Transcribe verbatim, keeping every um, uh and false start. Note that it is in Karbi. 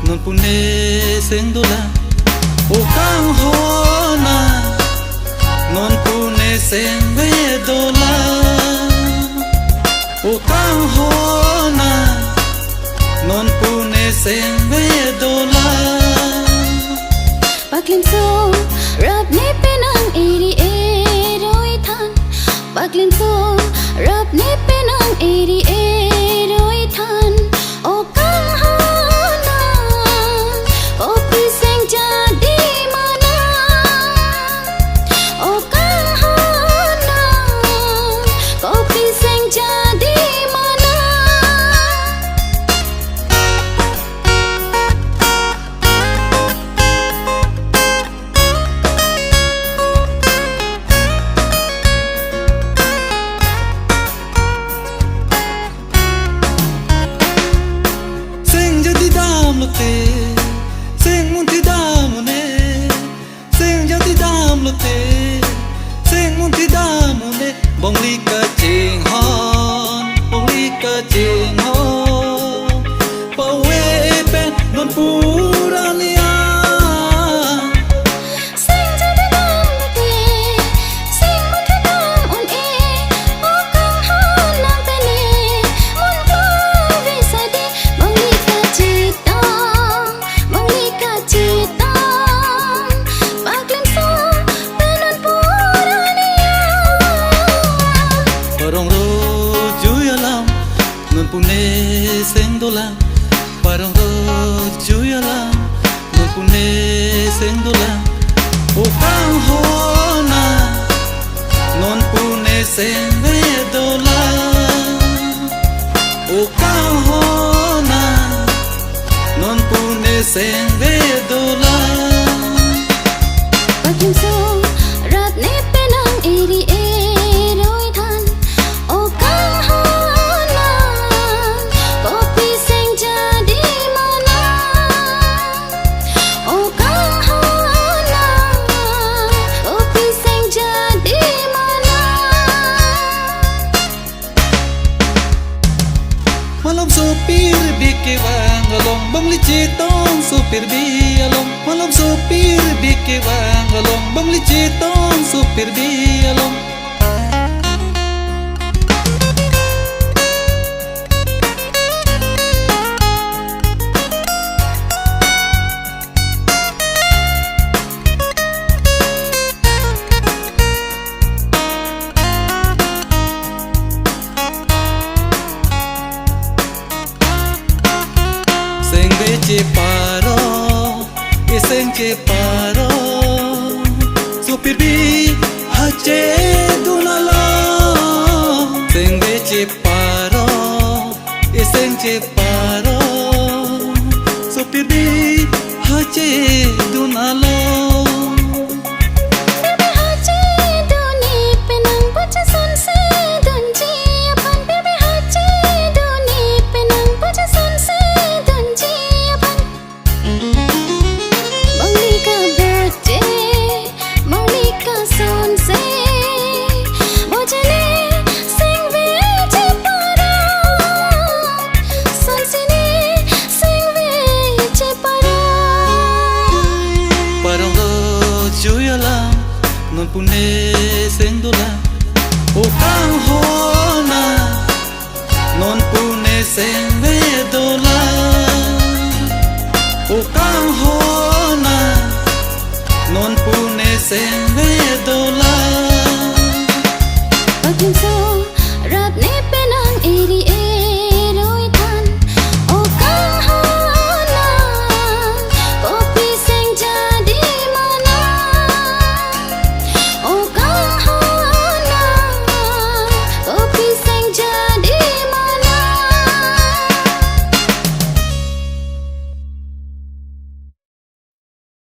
Non pune seng dolang, o kanghon nang, non pune seng ve dolang. O kanghon nang, non pune seng ve dolang. Paklemso rap ne penang eri eroi than. Paklemso rap ne penang eri eroi than. O kanghon nang, kopi seng jadi ma nang. O kanghon nang, kopi seng jadi ma nang. Seng jadi damlote, seng munthi dam un-e. Seng jadi damlote, seng munthi dam un-e. Bongli kachinghon, bongli kachinghon, pave pen non purania. Seng jadi damlote, seng munthi dam un-e. O kanghon nang pene, mun pave sadi. Bongli kachetong, bongli kachetong, paklemso pen non purania. Parong ro jui alam, non pune seng dolang. Parong ro jui alam, non pune seng dolang. O kanghon nang, non pune seng ve dolang. O kanghon nang, non pune seng ve dolang. Paklemso rap ne penang eri eroi than. O kanghon nang, kopi seng jadi ma nang. O kanghon nang, kopi seng jadi ma nang. Malom sopirbi kevang along, bongli chetong sopirbi along. Malom sopirbi kevang along, bongli chetong sopirbi along. Seng ve cheparo, e seng cheparo, sopirbi hachedun along. Seng ve cheparo, e seng cheparo, sopirbi hachedun along. Pirbi hachedun-e penang pachesonse dunji aphan. Pirbi hachedun-e penang pachesonse dunji aphan. Bongli kaboche, bongli kasonse, boche ne seng ve cheparo, sonse ne seng ve cheparo. Parong ro jui alam, non pune seng dolang. O kanghon nang, non pune seng ve dolang. O kanghon nang, non pune seng ve dolang.